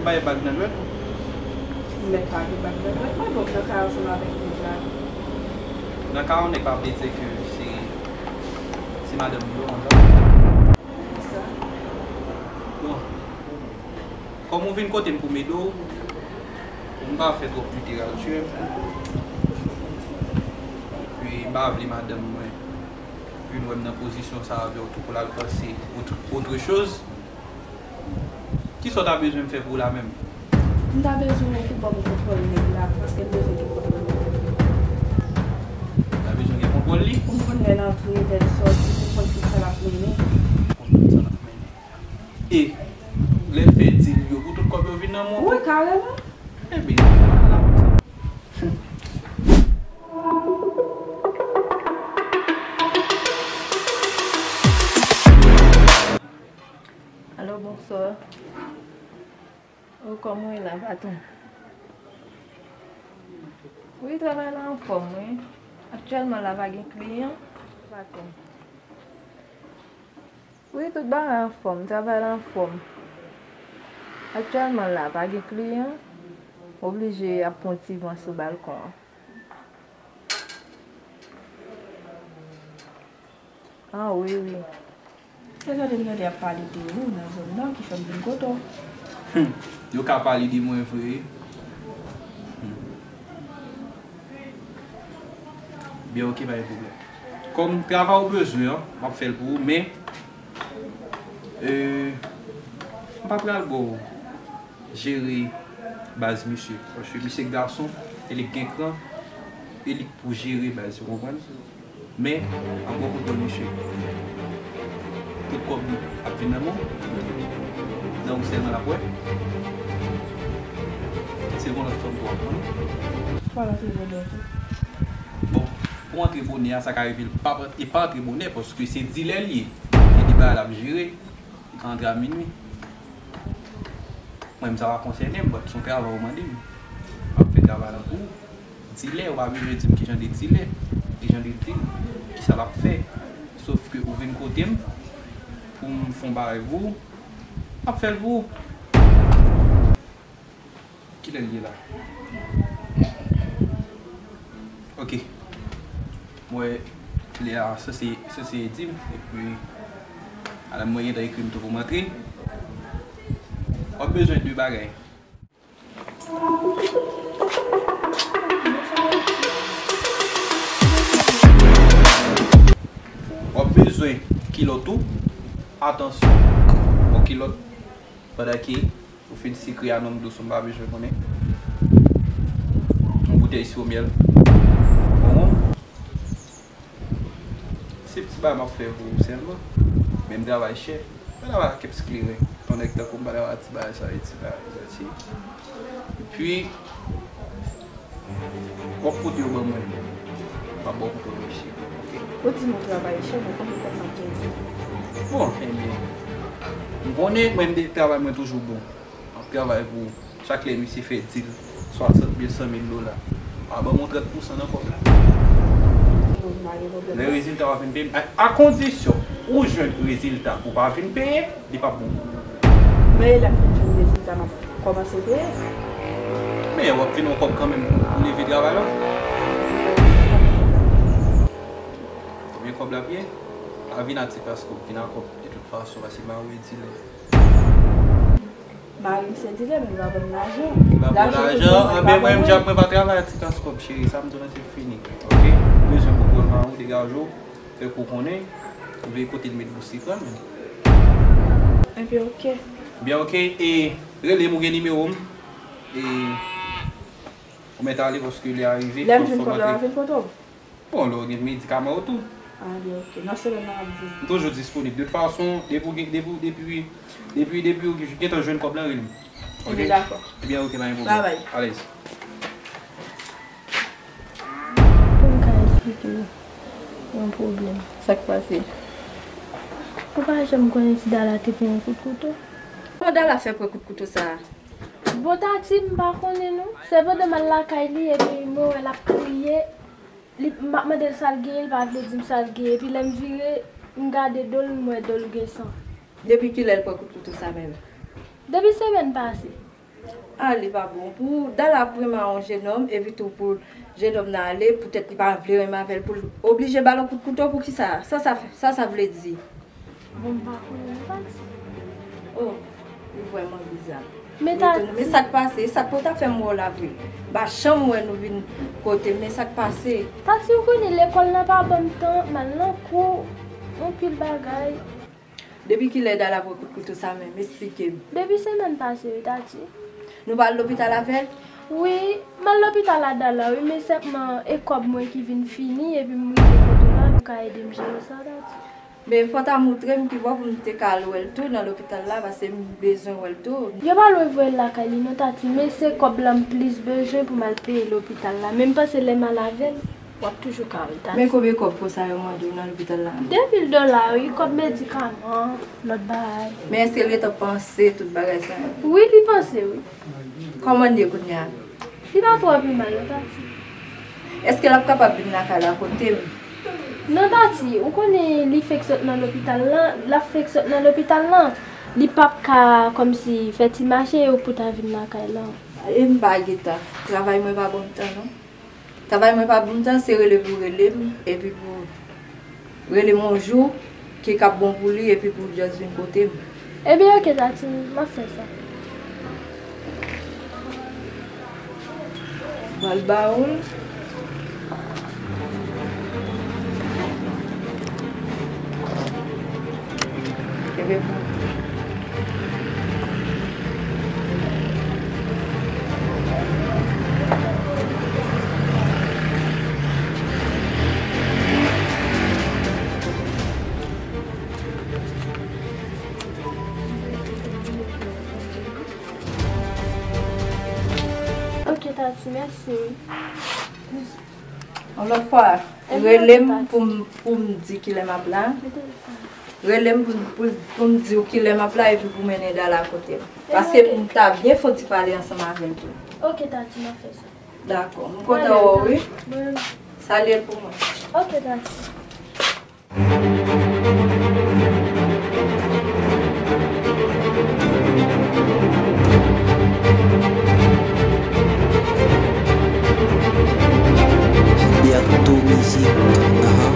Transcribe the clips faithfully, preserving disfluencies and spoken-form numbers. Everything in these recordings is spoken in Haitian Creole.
Bay bag nan dwèt. M mèt pa gen bag nan dwèt mwen, donk nan kay ansanm avèk nèg la. Nan kay yon nèg pa vle di ke se, se madanm li yo, konsa. Kisa? Bon. Kòm ou vin kote m pou m ede w, pou m pa fè twòp literati, epi m pa vle madanm mwen vin wè m nan pozisyon sa avè w tou pou l al panse autre, autre chose. Kisa w ta bezwen m fè pou w la menm? M ta bezwen w pou ban m kontwòl nèg la, paske m bezwen gen kontwòl nèg la. Ou ta bezwen gen kontwòl li? Pou m konn lè l antre, lè l sòti, pou m konn tout sa l ap mennen. Pou m konn tout sa l ap mennen. E lè l fè dil yo, pou tout kòb yo vin nan men w? Wi, kareman. Ebyen, ala pou sa. Alo, bonswa. O, kòman w ye la, patwon? Wi, travay la anfòm, wi. Aktyèlman la, pa gen kliyan, patwon. Wi, tout bagay anfòm, travay la anfòm. Aktyèlman la, pa gen kliyan, m oblije ap pran ti van sou balkon an. Ah, wi, wi. Se sa te m tande y ap pale de ou nan zòn nan ki fè m vin kote w. Hmm. Yo ka pale de mwen vre. Hmm. Byen, oke, pa gen pwoblèm. Kòm travay ou bezwen an, m ap fè l pou ou, men, euh, m pa pral ba w jere baz misye. Paske misye gason, e li k gen kran, e li k pou jere baz, ou konprann? Men, an bon kote misye, tout kòb li ap vin nan men w, nan ou sèlman l ap wè. Se gon lòt fanm tou ap pran. Fwa la se bonè tou. Bon, pou antre bonè a, sa ka rive l pa, e pa antre bonè, paske se dilè l ye. E li bagay l ap jere. Li ka antre a minui. Mwen menm sa pa konsène m, but se yon travay ou mande m. M ap fè travay la pou ou. Dilè, ou pa bezwen di m ki jan de dilè, ki jan de dil, ki sa l ap fè. Sof ke ou vin kote m pou m fè yon bagay pou ou, m ap fè l pou ou. Kilè l ye la? Ok. Mwen, lè a sanse, sanse di m, epi alam mwen gentan ekri m tou pou m antre. W ap bezwen de bagay. W ap bezwen kilòt tou. Atansyon. Yon kilòt. Pandan ke ou fin sikre a nonm dous ou, m pa bezwen konnen. Yon boutèy siwo myèl. Bon, se ti bagay m ap fè pou ou sèlman. Men m travay chè. M pa travay ak kèps kleren. Yon nèg tankou m pa travay ak ti bagay sa yo, ti bagay sa, ti. Epi, w ap pote yo ban mwen. M ap ba w kote w dwe chire. Ou di nou travay chè, men konbyen kòb m ap peye? Bon, ebyen, m konnen mwen, m de, travay mwen toujou bon. M ap travay pou ou. Chak lè misye fè dil, swasant mil, san mil dola, w a ban m yon trant pousan nan kòb la. Lè rezilta w a vin peye m, a, a kondisyon ou jwenn rezilta pou w pa vin peye, li p ap bon pou ou. Men lè m fin jwenn rezilta, m ap kòmanse peye. Men w ap vin yon kòb kanmenm pou leve travay la. Konbyen kòb la ap ye? Pa vin a ti kras kòb, vin a kòb de tout fason, paske m pa wè dilè. Mari m se dilè, men l pa ban m lajan. Li pa ban w lajan, anben mwen menm, djab mwen pa travay a ti kras kòb, cheri, sa m di w la se fini. Ok? Bezwen konprann mari w, degaje w, fè kou konnen, ou veye kote l met bouch li pran l menm. Ebyen, ok. Byen, ok, e rele m, ou gen nimewo m, e ou mèt ale paske lè a rive. Lè m jwenn kòb la, m ap vin kote w. Bon, lè w gen medikaman yo tou. Ah, byen, ok. Nan semèn nan, m ap vini. M toujou disponib. De tout fason, depi w gen, depi, depi, depi, depi w gentan jwenn kòb la, rele m. Ok? Ebyen, dakò. Ebyen, ok, pa gen pwoblèm. Bye bye. Alèz. Pou m ka eksplike w yon pwoblèm. Sa k pase? Ou pa janm konnen si Dala te pran yon kout kouto? Kòman Dala fè pran kout kouto sa a? Bon, Tati, m pa konnen non. Se pandan m al lakay li, epi mwen wè l ap kriye. Li, m ap mande l sa l genyen, li pa vle di m sa l genyen. Epi lè m vire, m gade do l, m wè do l gen san. Depi kilè l pran kout kouto sa menm? Depi semèn pase. Ale pa bon. Pou Dala ap renmen yon jennonm, epi tou pou jennonm nan ale, poutèt li pa vle renmen avè l, pou l oblije ba l yon kout kouto, poukisa? Sa, sa, sa, sa vle di? Bon, m pa konnen, m pa di. Oh, li vrèman biza. Men Tati. Men sa k pase? Sa k pou ta fè m wè w la vre? M pa janm wè nou vin kote m, men sa k pase? Tati, ou konnen lekòl la pa ban m tan, m al nan kou, yon pil bagay. Depi kilè Dala pran kout kouto sa menm? Esplike m. Depi semèn pase wi, Tati. Nou pa al lopital avè l? Wi, m al lopital a Dala wi, men sèlman e kòb mwen ki vin fini, epi m rive kote w la, nou ka ede m jere sa, Tati. Men fò w ta montre m ki bò pou m te ka al wè l tou nan lopital la, paske m bezwen wè l tou. Yo pa lwen voye l lakay li non, Tati, men se kòb la m plis bezwen pou m al peye lopital la, men m panse lè m al avè l, w ap toujou ka wè l, Tati. Men konbyen kòb konsa yo mande w nan lopital la? De mil dola wi, kòb medikaman, lòt bagay. Men èske l gentan panse tout bagay sa yo? Wi, li panse wi. Kòman l ye kounye a? Li pa twò pi mal non, Tati. Èske l ap kapab vin lakay la kote m? Non, Tati, ou konnen li fèk sot nan lopital lan, l ap fèk sot nan lopital lan. Li p ap ka kòmsi fè ti mache pou ta vin lakay la. E m pa gen tan. Travay mwen pa ban m tan non. Travay mwen pa ban m tan, se rele pou rele m, epi pou rele m yon jou ki k ap bon pou li, epi pou l just vin kote m. Ebyen, oke, Tati, m ap fè sa. M al ba ou l. Kenbe pou. Ok, Tati, mèsi. Yon lòt fwa, rele m pou m, pou m di kilè m ap la. Rele m pou, pou, pou m di w kilè m ap la epi pou mennen Dala kote m. Paske pou m ta byen fè yon ti pale ansanm avè l tou. Ok, Tati, m ap fè sa. Dakò. M kontan wè w, wi. Mwen menm. Salye l pou mwen. Ok, Tati. Gilberto Music. Ahan.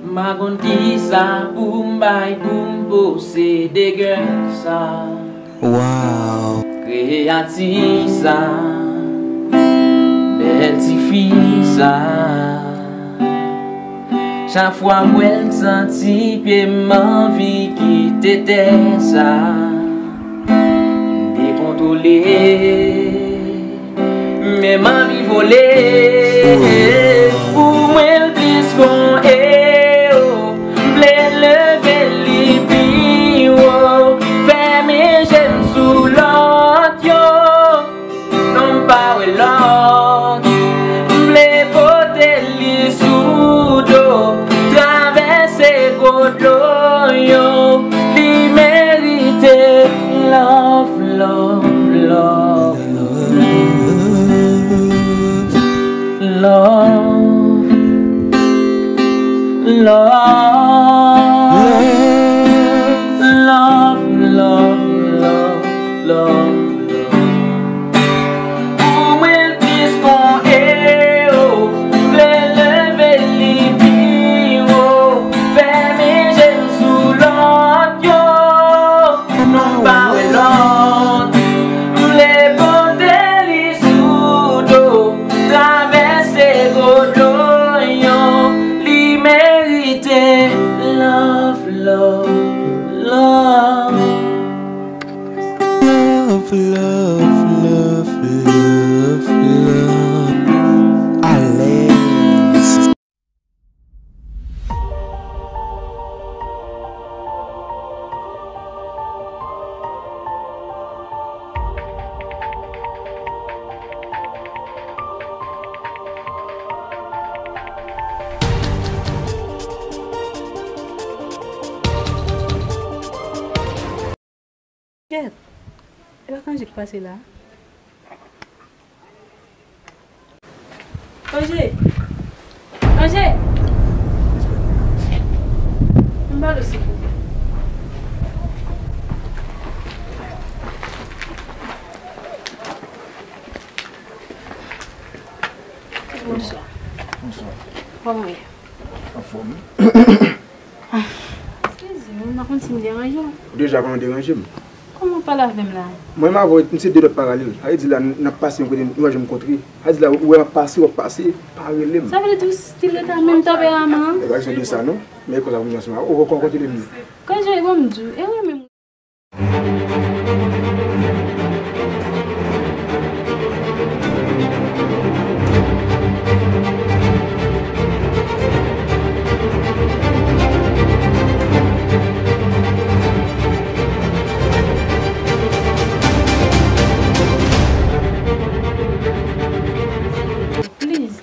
M pa konn kisa pou m bay pou m posede gèl sa. Wow. Kreyati sa, bèl tifi sa. Chak fwa m wè l, m santi pye m anvi kite tè sa. M dekontwole, men m anvi vole. Pou mwen, l plis kon ewo. M vle leve li pi wo, fèmen je m sou lòt yo. Non, m pa wè lòt. M vle pote li sou do, travèse gwo dlo yo. Li merite love, love, love. Love, love, love, love, love, love. Pou mwen, l plis kon ewo, m vle leve li pi wo, fèmen je m sou lòt yo. Non, m pa wè lòt. M vle pote li sou do, travèse gwo dlo yo. Li merite love, love, love. Love, love, love, love, love. Alèz. Kèt! E pa Kanje k pase la? Kanje! Kanje! M ba l sipou. Kòman w ye? Anfòm. Eskize m, m pa konn si m deranje w. Ou deja konnen w deranje m. Kòman w pale avè m la? Mwen menm avè w, n se de lòt paralèl. Sa vle di la, n ap pase yon kote, nou pa janm kontre. Sa vle di la, ou wè m ap pase, w ap pase, pa rele m. Sa vle di w stil rete a menm tanperaman an? E pa kesyon de sa non. Men e konsa pou m di ansanm avè w. Ou poko rankontre m. Kanje, ban m di w, e wi menm. Please,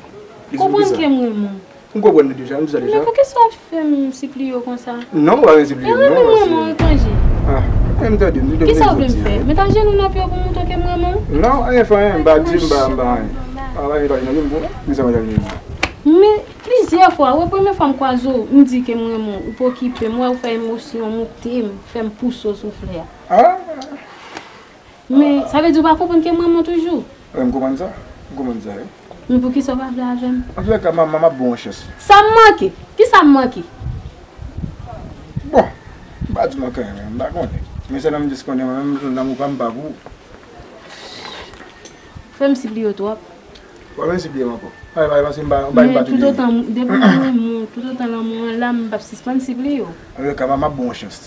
konprann ke m renmen w. M konprann li deja, m di sa deja. Men poukisa w ap fè m sipliye w konsa? Non, ou pa bezwen sipliye m, non. E renmen m renmen w, Kanje. Ah, men m tande, m di w. Kisa w vle m fè? Met ajenou nan pye w pou m montre w ke m renmen w? Non, anyen fè anyen, m pa di, m pa, m pa anyen. Pa, pa, pa, pa, non, non, non, non, sa pa di anyen. Men plizyè fwa, wè, premye fwa m kwaze w, m di ke m renmen w, ou pa okipe m, m wè w fè emosyon monte m, fè m pouse w sou flè a. Ah. Men, sa vle di ou pa konprann ke m renmen w toujou? Wi, m konprann sa. M konprann sa, wi. Men poukisa w pa vle avè m? Antoulèka, m, m, m ap ba w yon chans. Sa m manke? Kisa m manke? Bon, m pa di w manke anyen, men m pa konnen. Men sèlman m jis konnen mwen menm, lanmou pa m pa pou ou. Frè m sipliye w twòp. Ou pa bezwen sipliye m ankò. Pale, pale, paske m pa, m pa, m pa touye. Men toutotan, depi m renmen w, toutotan lanmou an la, m p ap sispann sipliye w. Antoulèka, m, m ap ba w yon chans.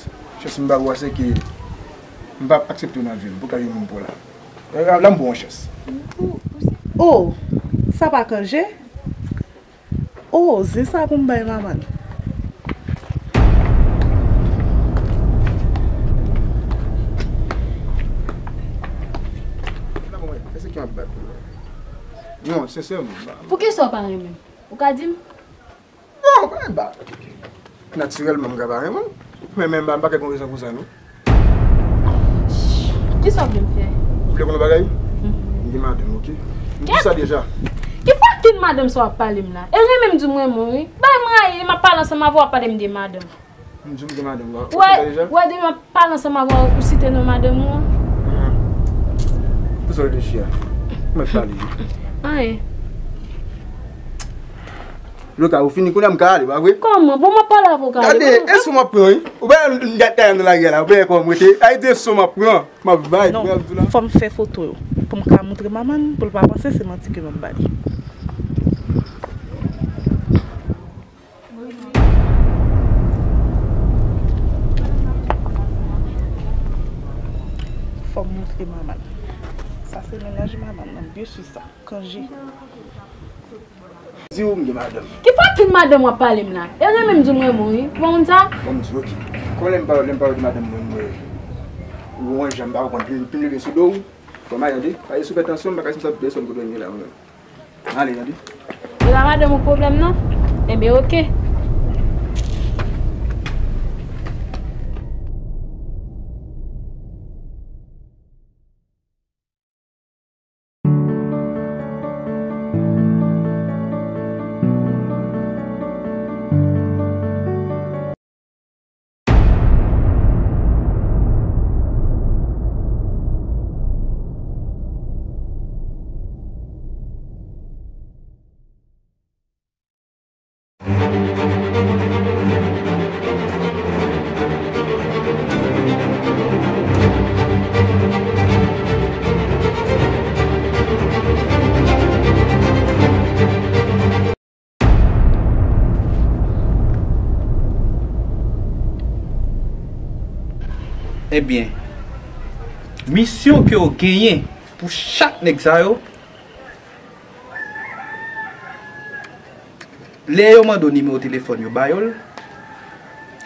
Chans m ba ou a, se ke m p ap aksepte w nan vi m pou kalite moun pou w la. La m ba w yon chans. Oh, sa pa Kanje? Oh, zen sa pou m bay manman l. Non, sensèman. Poukisa w pa renmen m? Ou ka di m? Bon, e ba, natirèlman, m ka pa renmen w. Men, men, m pa, m pa gen rezon pou sa, non. Kisa w vle m fè? Ou vle konn yon bagay? Mhm. M gen madanm, oke? M di sa deja. Ki fucking madanm sa w ap pale m la? E renmen m di w m renmen w, wi. Bay m rayi, m ap pale ansanm avè w, w ap pale m de madanm. M di w m gen madanm, w ap fè sa deja? Wè, depi m ap pale ansanm avè w, ou site non madanm ou an? Mhm. Poukisa w reflechi a? Mwen pale. Anyen. Lè ou ka, ou fini kounye a, m ka ale, pa vre? Kòman? Bon, m ap pale avè w, ka ale. Gade, e sou m ap pran, wi. Ou pa wè m gate nan lari a la, ou pa wè kòman m rete? Ay, de sou m ap pran. M ap vibe, non, ou wè, m di w la. Fò m fè foto yo pou m ka montre manman l, pou l pa panse se manti ke m ap ba li. Fò m montre manman l. Sa se mennaj manman l, non, byen si sa. Kanje. Di w m gen madanm. Ki fucking madanm w ap pale m la? E renmen m di w m renmen w, wi. Ou pa konn sa? Bon, m di w, oke. Kon lè m pale, lè m pale de madanm mwen, mwen, ou wè jan m pa konprann, pi, pi m leve sou do w. Kòman, tande? Pa sou fè tansyon, m pa ka santi pèsòn kote w ye la, mwen. Ale, tande? E pa madanm ou k pwoblèm nan? Enben, oke. Ebyen, misyon ke w genyen pou chak nèg sa yo, lè yo mande w nimewo telefòn yo, ba yo l.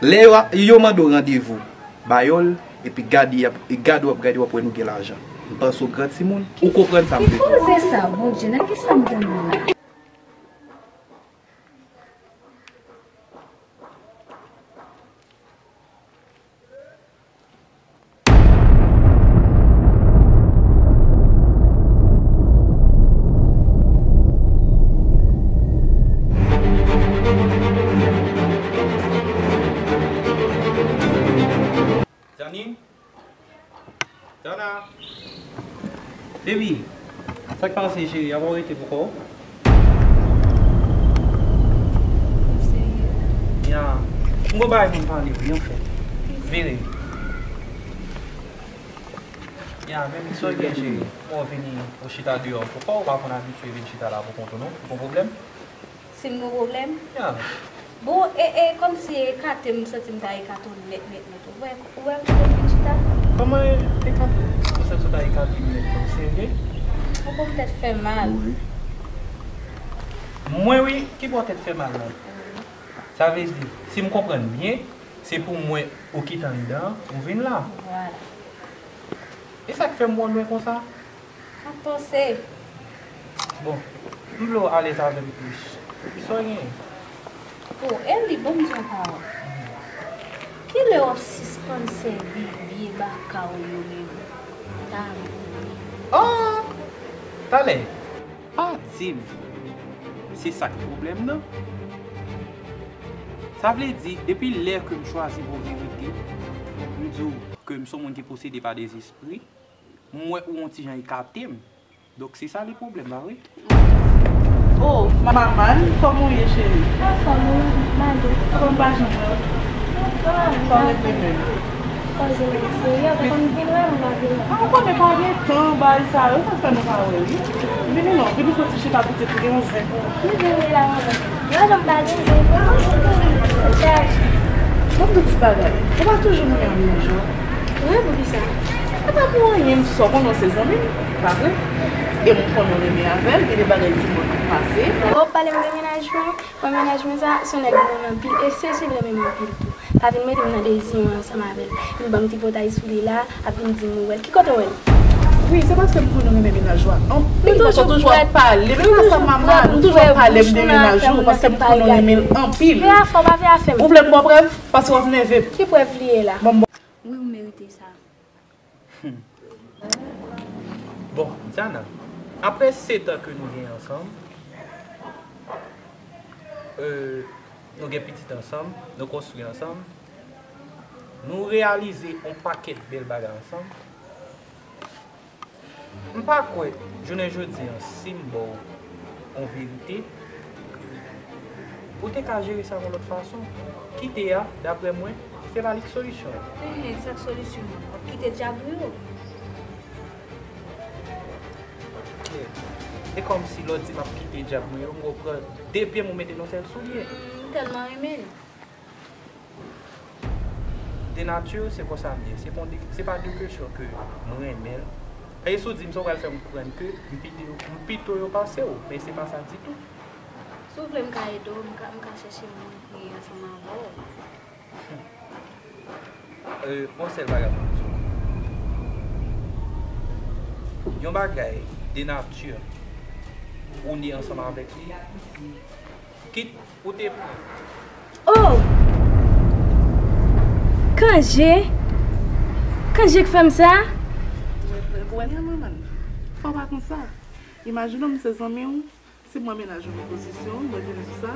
Lè yo, yo mande w randevou, ba yo l. Epi gade, y ap, e gade w ap gade, w ap wè nou gen lajan. M panse w gran timoun, ou konprann sa m vle di w. Ki koze sa, Bondye, nan kisa m tonbe la? Dani? Dana! Baby, sa k pase, cheri? Apa w rete pou kò w? Ya, m gon bagay pou m pale w, wi, anfèt. Vire. Ya, baby, sa w gen, cheri? Bon, w vini, ou chita deyò. Poukwa ou pa konn abitye vin chita la pou kont ou, non? Ou gon pwoblèm? Si m gon pwoblèm? Ya. Bon, e, e, kòmsi ekate, m santi m ta ekate w nèt, nèt, nèt. Ou wè, ou wè kote m vin chita? Kòman e, ekate? Ou santi w ta ekate m nèt, non? Serye? Ou ba m tèt fè mal. Wi. Mwen, wi, ki ba w tèt fè mal, non? Sa vle di, si m konprann byen, se pou mwen ou kite anndan, ou vin la. Vwala. E sa k fè m wè w lwen konsa? M ap panse. Bon, m vle w alèz avè m plis. Sa w gen? O, Eli, ban m di w yon pawòl. Kilè w ap sispann sèvi vye baka w yo menm? Talè. O! Talè. Pa di m se sa k pwoblèm nan. Sa vle di, depi lè ke m chwazi bon verite, m di w ke m se yon moun ki posede pa dezespri, m wè ou yon ti jan ekate m. Donk, se sa li pwoblèm la, wi. O, Maman, kòman w ye, cheri? Anfòm, wi, Mado. Kòman w pa janm wè w? Anfòm. Kòman w rete menm? Koze w serye, ou konn vin wè m, m pa vin wè. A, ou konnen pa gen tan, bagay sa yo, sa fè nou pa wè, wi. Vini non, vini fè yon ti chita pitit, ou gen yon zen pou ou. Ki zen w ye la, manman? Yo janm pa gen zen pou mwen. Ban m di w ti bagay. Ou pa toujou renmen menaj ou? Wi, poukisa? E pa pou anyen, m di sa, w konnen w se zanmi m, pa vre? E m konnen w renmen avè l, gen de bagay di mwen k pase. Ou ap pale m de menaj mwen? Bon, menaj mwen sa, se yon nèg m renmen anpil, e se sou li renmen m anpil tou. Pa vin mete m nan dezirasyon ansanm avè l. Vin ban m tripotay sou li la, ap vin di m ou wè l. Ki kote w wè l? Wi, se paske m konnen w renmen menaj ou a anpil, paske w toujou ap pale, menm nan sa mama, nou toujou ap pale m de menaj ou, paske m konnen w renmen l anpil. Vye afè w, pa vye afè m. Ou vle m ba w prèv? Paske w ap nève m. Ki prèv li ye la? Bon, bon. Wi, ou merite sa. Bon, Diana, apre sèt an ke nou gen ansanm, euh, nou gen pitit ansanm, nou konstwi ansanm, nou reyalize yon pakèt bèl bagay ansanm. M pa kwè, jounen jodi an, si m ba w yon verite, ou te ka jere sa yon lòt fason. Kite a, daprè mwen, se pa li k solisyon an. Enhen, sa k solisyon an? W ap kite dyab ou yo? Ok. E kòmsi lè w di m ap kite dyab mwen yo, m gon pran de pye m ou mete nan sèl soulye. M tèlman renmen l. De nati, se konsa m ye. Se pa de, se pa de kesyon ke m renmen l. Paske si w di m sa, w pral fè m konprann ke m pito yo, m pito yo pase w, men se pa sa ditou. Si w vle, m ka ede w, m ka, m ka chèche moun pou priye ansanm avè w. Euh, yon sèl bagay pou m di w. Yon bagay de nati ou ne ansanm avèk li, kit ou te pran. Oh! Kanje? Kanje k fè m sa? Ou wè sa, manman? Fò w pa konn sa. Imajine w, m se zanmi w. Si mwen menaj ou nan pozisyon, mwen vin di sa,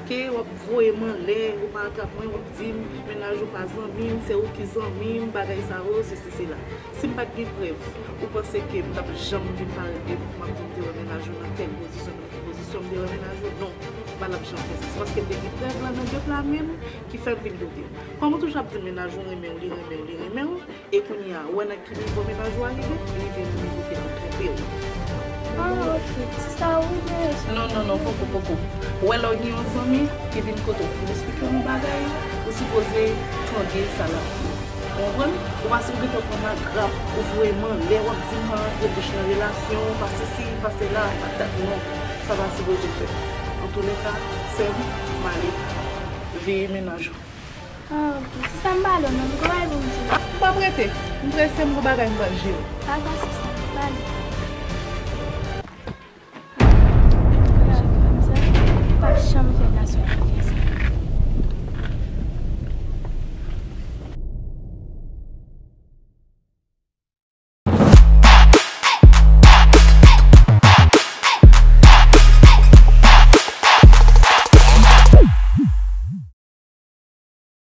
ke w ap voye m anlè, ou pa atrap mwen, w ap di m, menaj ou pa zanmi m, se ou ki zanmi m, bagay sa yo, sesi, sela. Si m pa t gen prèv, ou panse ke m t ap janm vin parèt devan w, m ap di w m te wè menaj ou nan tèl pozisyon, nan ki pozisyon m te wè menaj ou? Non, m pa t ap janm fè sa. Se paske m te gen prèv lan nan de pla men m ki fè m vin kote w. Kòm ou toujou ap di m menaj ou renmen w, li renmen w, li renmen w, e kounye a, ou wè nan ki nivo menaj ou a rive, rive nan nivo ke l ap twonpe w. Ah, ok. Se sa ou vle di? Non, non, non, poko, poko. Ou wè lè w gen yon zanmi ki vin kote w pou l esplike w yon bagay, ou sipoze tande sa l ap di w. Ou konprann? Ou pa sipoze pran m a grap, ou voye m anlè, w ap di m pa rantre bouch nan relasyon, pa sesi, pa sela, pa dat, non. Sa pa sipoze fèt. Antoulèka, sè m, m ale. Veye menaj ou. Ah, ok. Si sa m pa lè w non, m gen bagay pou m di w. M p ap rete. M prese, m gen bagay m pral jere. Pa gen sisi, m ale.